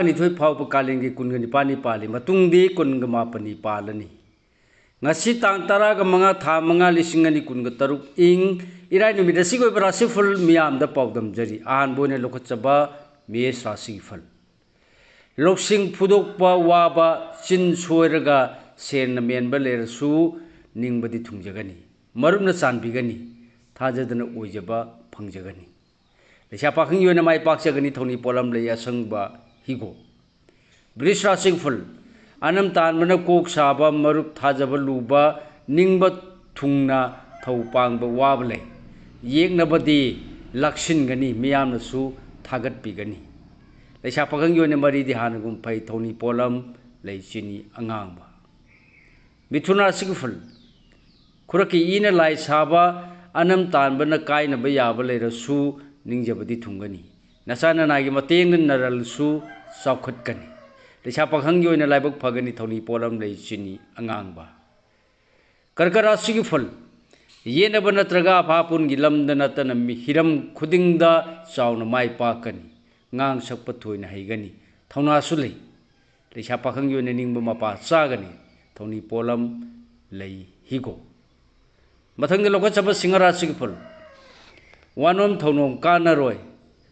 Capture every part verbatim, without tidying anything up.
ꯇꯔꯥꯅꯤꯊꯣꯏ ꯐꯥꯎꯕ ꯀꯥꯂꯦꯟꯒꯤ ꯀꯨꯟꯒ ꯅꯤꯄꯥꯜꯅꯤ ꯄꯥꯜꯂꯤ꯫ ꯃꯇꯨꯡꯗꯤ ꯀꯨꯟꯒ ꯃꯥꯄꯜꯅꯤ ꯄꯥꯜꯂꯅꯤ꯫ ꯉꯁꯤ ꯇꯥꯡ ꯇꯔꯥꯒ ꯃꯉꯥ, ꯊꯥ ꯃꯉꯥ, ꯂꯤꯁꯤꯡ ꯑꯅꯤ ꯀꯨꯟꯒ ꯇꯔꯨꯛ, ꯏꯪ ꯏꯔꯥꯏ ꯅꯨꯃꯤꯠ ꯑꯁꯤꯒꯤ ꯑꯣꯏꯕ ꯔꯥꯁꯤꯐꯜ ꯃꯤꯌꯥꯝꯗ ꯄꯥꯎꯗꯝꯖꯔꯤ꯫ ꯑꯍꯥꯟꯕ ꯑꯣꯏꯅ ꯂꯧꯈꯠꯆꯕ ꯃꯦꯁ ꯔꯥꯁꯤꯒꯤ ꯐꯜ꯫ ꯂꯧꯁꯤꯡ ꯐꯨꯗꯣꯛꯄ ꯋꯥꯕ, ꯆꯤꯟ ꯁꯣꯏꯔꯒ ꯁꯦꯟꯅ ꯃꯦꯟꯕ ꯂꯩꯔꯁꯨ ꯅꯤꯡꯕꯗꯤ ꯊꯨꯡꯖꯒꯅꯤ꯫ ꯃꯔꯨꯞꯅ ꯆꯥꯟꯕꯤꯒꯅꯤ꯫ ꯊꯥꯖꯗꯅ ꯑꯣꯏꯖꯕ ꯐꯪꯖꯒꯅꯤ꯫ ꯂꯩꯁꯥ ꯄꯥꯈꯪꯒꯤ ꯑꯣꯏꯅ ꯃꯥꯏ ꯄꯥꯛꯆꯒꯅꯤ꯫ ꯊꯧꯅꯤ ꯄꯣꯠꯂꯝ ꯂꯩ ꯑꯁꯪꯕ ꯍꯤꯒꯣꯛ꯫ ꯕ꯭ꯔꯤꯖ ꯔꯥꯁꯤꯒꯤ ꯐꯜ꯫ ꯑꯅꯝ ꯇꯥꯟꯕꯅ ꯀꯣꯛ ꯁꯥꯕ, ꯃꯔꯨꯞ ꯊꯥꯖꯕ ꯂꯨꯕ, ꯅꯤꯡꯕ ꯊꯨꯡꯅ ꯊꯧ ꯄꯥꯡꯕ ꯋꯥꯕ ꯂꯩ꯫ ꯌꯦꯛꯅꯕꯗꯤ ꯂꯥꯛꯁꯤꯟꯒꯅꯤ, ꯃꯤꯌꯥꯝꯅꯁꯨ ꯊꯥꯒꯠꯄꯤꯒꯅꯤ꯫ ꯂꯩꯁꯥ ꯄꯥꯈꯪꯒꯤ ꯑꯣꯏꯅ ꯃꯔꯤꯗꯤ ꯍꯥꯟꯅꯒꯨꯝ ꯐꯩ꯫ ꯊꯧꯅꯤ ꯄꯣꯠꯂꯝ ꯂꯩ ꯆꯤꯅꯤ ꯑꯉꯥꯡꯕ꯫ ꯃꯤꯊꯨꯟ ꯔꯥꯁꯤꯒꯤ ꯐꯜ꯫ ꯈꯨꯔꯛꯀꯤ ꯏꯅ ꯂꯥꯏ ꯁꯥꯕ, ꯑꯅꯝ ꯇꯥꯟꯕꯅ ꯀꯥꯏꯅꯕ ꯌꯥꯕ ꯂꯩꯔꯁꯨ ꯅꯤꯡꯖꯕꯗꯤ ꯊꯨꯡꯒꯅꯤ꯫ ꯅꯆꯥ ꯅꯅꯥꯒꯤ ꯃꯇꯦꯡꯅ ꯅꯔꯜꯁꯨ ꯆꯥꯎꯈꯠꯀꯅꯤ꯫ ꯂꯩꯁꯥ ꯄꯥꯈꯪꯒꯤ ꯑꯣꯏꯅ ꯂꯥꯏꯕꯛ ꯐꯒꯅꯤ꯫ ꯊꯧꯅꯤ ꯄꯣꯠꯂꯝ ꯂꯩ ꯆꯤꯅꯤ ꯑꯉꯥꯡꯕ꯫ ꯀꯔꯀ ꯔꯥꯁꯤꯒꯤ ꯐꯜ꯫ ꯌꯦꯠꯅꯕ ꯅꯠꯇ꯭ꯔꯒ ꯑꯐꯥꯄꯨꯟꯒꯤ ꯂꯝꯗ ꯅꯠꯇꯅ ꯃꯤ-, ꯍꯤꯔꯝ ꯈꯨꯗꯤꯡꯗ ꯆꯥꯎꯅ ꯃꯥꯏ ꯄꯥꯛꯀꯅꯤ꯫ ꯉꯥꯡ ꯁꯛꯄ ꯊꯣꯏꯅ ꯍꯩꯒꯅꯤ꯫ ꯊꯧꯅꯥꯁꯨ ꯂꯩ꯫ ꯂꯩꯁꯥ ꯄꯥꯈꯪꯒꯤ ꯑꯣꯏꯅ ꯅꯤꯡꯕ ꯃꯄꯥ ꯆꯥꯒꯅꯤ꯫ ꯊꯧꯅꯤ ꯄꯣꯠꯂꯝ ꯂꯩ ꯍꯤꯒꯣꯛ꯫ ꯃꯊꯪꯗ ꯂꯧꯈꯠꯆꯕ ꯁꯤꯡꯍ ꯔꯥꯁꯤꯒꯤ ꯐꯜ꯫ ꯋꯥꯅꯣꯝ ꯊꯧꯅꯣꯝ ꯀꯥꯟꯅꯔꯣꯏ,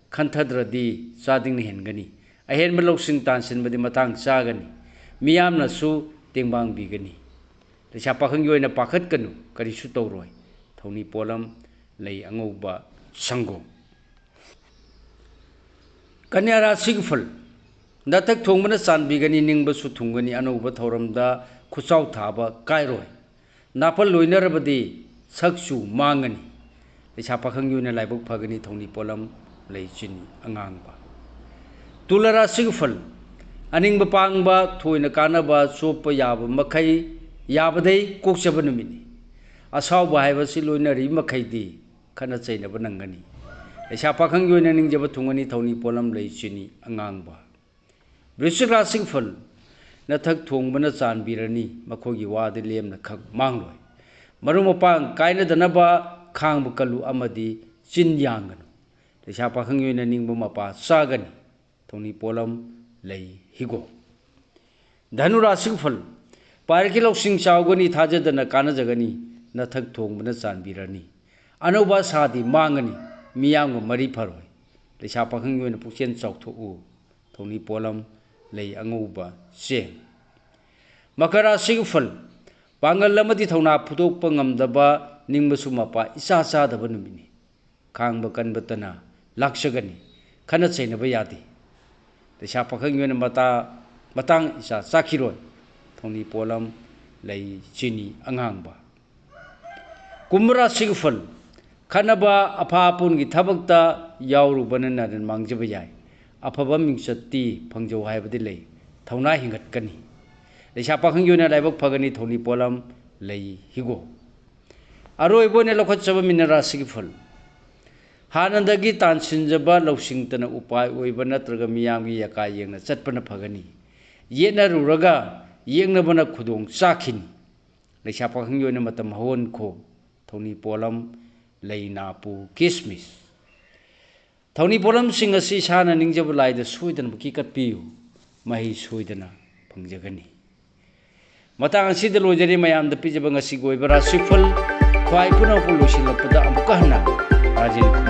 ꯈꯟꯊꯗ꯭ꯔꯗꯤ ꯆꯥꯗꯤꯡꯅ ꯍꯦꯟꯒꯅꯤ꯫ ꯑꯍꯦꯟꯕ ꯂꯧꯁꯤꯡ ꯇꯥꯟꯁꯤꯟꯕꯗꯤ ꯃꯇꯥꯡ ꯆꯥꯒꯅꯤ꯫ ꯃꯤꯌꯥꯝꯅꯁꯨ ꯇꯦꯡꯕꯥꯡꯕꯤꯒꯅꯤ꯫ ꯂꯩꯁꯥ ꯄꯥꯈꯪꯒꯤ ꯑꯣꯏꯅ ꯄꯥꯈꯠꯀꯅꯨ, ꯀꯔꯤꯁꯨ ꯇꯧꯔꯣꯏ꯫ ꯊꯧꯅꯤ ꯄꯣꯠꯂꯝ ꯂꯩ ꯑꯉꯧꯕ ꯁꯪꯒꯣꯝ꯫ ꯀꯟꯌꯥ ꯔꯥꯁꯤꯒꯤ ꯐꯜ꯫ ꯅꯊꯛ ꯊꯣꯡꯕꯅ ꯆꯥꯟꯕꯤꯒꯅꯤ, ꯅꯤꯡꯕꯁꯨ ꯊꯨꯡꯒꯅꯤ, ꯑꯅꯧꯕ ꯊꯧꯔꯝꯗ ꯈꯨꯠꯆꯥꯎ ꯊꯥꯕ ꯀꯥꯏꯔꯣꯏ꯫ ꯅꯥꯄꯜ ꯂꯣꯏꯅꯔꯕꯗꯤ ꯁꯛꯁꯨ ꯃꯥꯡꯒꯅꯤ꯫ ꯂꯩꯁꯥ ꯄꯥꯈꯪꯒꯤ ꯑꯣꯏꯅ ꯂꯥꯏꯕꯛ ꯐꯒꯅꯤ꯫ ꯊꯧꯅꯤ ꯄꯣꯠꯂꯝ ꯂꯩ ꯆꯤꯅꯤ ꯑꯉꯥꯡꯕ꯫ ꯇꯨꯂꯥ ꯔꯥꯁꯤꯒꯤ ꯐꯜ꯫ ꯑꯅꯤꯡꯕ ꯄꯥꯡꯕ, ꯊꯣꯏꯅ ꯀꯥꯟꯅꯕ, ꯆꯣꯞꯄ ꯌꯥꯕ ꯃꯈꯩ, ꯌꯥꯕꯗꯩ ꯀꯣꯛꯆꯕ ꯅꯨꯃꯤꯠꯅꯤ꯫ ꯑꯁꯥꯎꯕ ꯍꯥꯏꯕꯁꯤ ꯂꯣꯏꯅꯔꯤ ꯃꯈꯩꯗꯤ ꯈꯠꯅ ꯆꯩꯅꯕ ꯅꯪꯒꯅꯤ꯫ ꯂꯩꯁꯥ ꯄꯥꯈꯪꯒꯤ ꯑꯣꯏꯅ ꯅꯤꯡꯖꯕ ꯊꯨꯡꯒꯅꯤ꯫ ꯊꯧꯅꯤ ꯄꯣꯠꯂꯝ ꯂꯩ ꯆꯤꯅꯤ ꯑꯉꯥꯡꯕ꯫ ꯕ꯭ꯔꯤꯁꯤꯛ ꯔꯥꯁꯤꯒꯤ ꯐꯜ꯫ ꯅꯊꯛ ꯊꯣꯡꯕꯅ ꯆꯥꯟꯕꯤꯔꯅꯤ, ꯃꯈꯣꯏꯒꯤ ꯋꯥꯗꯤ ꯂꯦꯝꯅ ꯈꯛ ꯃꯥꯡꯂꯣꯏ꯫ ꯃꯔꯨꯞ ꯃꯄꯥꯡ ꯀꯥꯏꯅꯗꯅꯕ ꯈꯥꯡꯕ ꯀꯜꯂꯨ ꯑꯃꯗꯤ ꯆꯤꯟ ꯌꯥꯡꯒꯅꯨ꯫ ꯂꯩꯁꯥ ꯄꯥꯈꯪꯒꯤ ꯑꯣꯏꯅ ꯅꯤꯡꯕ ꯃꯄꯥ ꯆꯥꯒꯅꯤ꯫ ꯊꯧꯅꯤ ꯄꯣꯠꯂꯝ ꯂꯩ ꯍꯤꯒꯣꯛ꯫ ꯙꯅꯨ ꯔꯥꯁꯤꯒꯤ ꯐꯜ꯫ ꯄꯥꯏꯔꯛꯀꯤ ꯂꯧꯁꯤꯡ ꯆꯥꯎꯒꯅꯤ, ꯊꯥꯖꯗꯅ ꯀꯥꯟꯅꯖꯒꯅꯤ, ꯅꯊꯛ ꯊꯣꯡꯕꯅ ꯆꯥꯟꯕꯤꯔꯅꯤ꯫ ꯑꯅꯧꯕ ꯑꯁꯥꯗꯤ ꯃꯥꯡꯒꯅꯤ, ꯃꯤꯌꯥꯝꯒ ꯃꯔꯤ ꯐꯔꯣꯏ꯫ ꯂꯩꯁꯥ ꯄꯥꯈꯪꯒꯤ ꯑꯣꯏꯅ ꯄꯨꯛꯆꯦꯜ ꯆꯥꯎꯊꯣꯛꯎ꯫ ꯊꯧꯅꯤ ꯄꯣꯠꯂꯝ ꯂꯩ ꯑꯉꯧꯕ ꯆꯦꯡ꯫ ꯃꯀꯔ ꯔꯥꯁꯤꯒꯤ ꯐꯜ꯫ ꯄꯥꯡꯒꯜ ꯑꯃꯗꯤ ꯊꯧꯅꯥ ꯐꯨꯗꯣꯛꯄ ꯉꯝꯗꯕ, ꯅꯤꯡꯕꯁꯨ ꯃꯄꯥ ꯏꯆꯥ ꯆꯥꯗꯕ ꯅꯨꯃꯤꯠꯅꯤ꯫ ꯈꯥꯡꯕ ꯀꯟꯕꯇꯅ ꯂꯥꯛꯆꯒꯅꯤ꯫ ꯈꯠꯅ ꯆꯩꯅꯕ ꯌꯥꯗꯦ꯫ ꯂꯩꯁꯥ ꯄꯥꯈꯪꯒꯤ ꯑꯣꯏꯅ ꯃꯇꯥ-, ꯃꯇꯥꯡ ꯏꯆꯥ ꯆꯥꯈꯤꯔꯣꯏ꯫ ꯊꯧꯅꯤ ꯄꯣꯠꯂꯝ ꯂꯩ ꯆꯤꯅꯤ ꯑꯉꯥꯡꯕ꯫ ꯀꯨꯝꯚ ꯔꯥꯁꯤꯒꯤ ꯐꯜ꯫ ꯈꯠꯅꯕ, ꯑꯐꯥ ꯑꯄꯨꯟꯒꯤ ꯊꯕꯛꯇ ꯌꯥꯎꯔꯨꯕꯅ ꯅꯔꯟ ꯃꯥꯡꯖꯕ ꯌꯥꯏ꯫ ꯑꯐꯕ ꯃꯤꯡꯆꯠꯇꯤ ꯐꯪꯖꯧ ꯍꯥꯏꯕꯗꯤ ꯂꯩ꯫ ꯊꯧꯅꯥ ꯍꯦꯟꯒꯠꯀꯅꯤ꯫ ꯂꯩꯁꯥ ꯄꯥꯈꯪꯒꯤ ꯑꯣꯏꯅ ꯂꯥꯏꯕꯛ ꯐꯒꯅꯤ꯫ ꯊꯧꯅꯤ ꯄꯣꯠꯂꯝ ꯂꯩ ꯍꯤꯒꯣꯛ꯫ ꯑꯔꯣꯏꯕ ꯑꯣꯏꯅ ꯂꯧꯈꯠꯆꯕ ꯃꯤꯅ ꯔꯥꯁꯤꯒꯤ ꯐꯜ꯫ ꯍꯥꯟꯅꯗꯒꯤ ꯇꯥꯟꯁꯤꯟꯖꯕ ꯂꯧꯁꯤꯡꯇꯅ ꯎꯄꯥꯏ ꯑꯣꯏꯕ ꯅꯠꯇ꯭ꯔꯒ ꯃꯤꯌꯥꯝꯒꯤ ꯌꯥꯀꯥ ꯌꯦꯡꯅ ꯆꯠꯄꯅ ꯐꯒꯅꯤ꯫ ꯌꯦꯠꯅꯔꯨꯔꯒ ꯌꯦꯛꯅꯕꯅ ꯈꯨꯗꯣꯡ ꯆꯥꯈꯤꯅꯤ꯫ ꯂꯩꯁꯥ ꯄꯥꯈꯪꯒꯤ ꯑꯣꯏꯅ ꯃꯇꯝ ꯍꯧꯍꯟꯈꯣ꯫ ꯊꯧꯅꯤ ꯄꯣꯠꯂꯝ ꯂꯩ ꯅꯥꯄꯨ ꯀꯤꯁꯃꯤꯁ꯫ ꯊꯧꯅꯤ ꯄꯣꯠꯂꯝꯁꯤꯡ ꯑꯁꯤ ꯏꯁꯥꯅ ꯅꯤꯡꯖꯕ ꯂꯥꯏꯗ ꯁꯣꯏꯗꯅꯃꯛꯀꯤ ꯀꯠꯄꯤꯌꯨ꯫ ꯃꯍꯩ ꯁꯣꯏꯗꯅ ꯐꯪꯖꯒꯅꯤ꯫ ꯃꯇꯥꯡ ꯑꯁꯤꯗ ꯂꯣꯏꯖꯔꯦ ꯃꯌꯥꯝꯗ ꯄꯤꯖꯕ ꯉꯁꯤꯒꯤ ꯑꯣꯏꯕ ꯔꯥꯁꯤꯐꯜ꯫ ꯈ꯭ꯋꯥꯏ ꯄꯨꯝꯅꯃꯛꯄꯨ ꯂꯣꯏꯁꯤꯜꯂꯛꯄꯗ ꯑꯃꯨꯛꯀ ꯍꯟꯅ ꯔꯥꯖꯦꯟ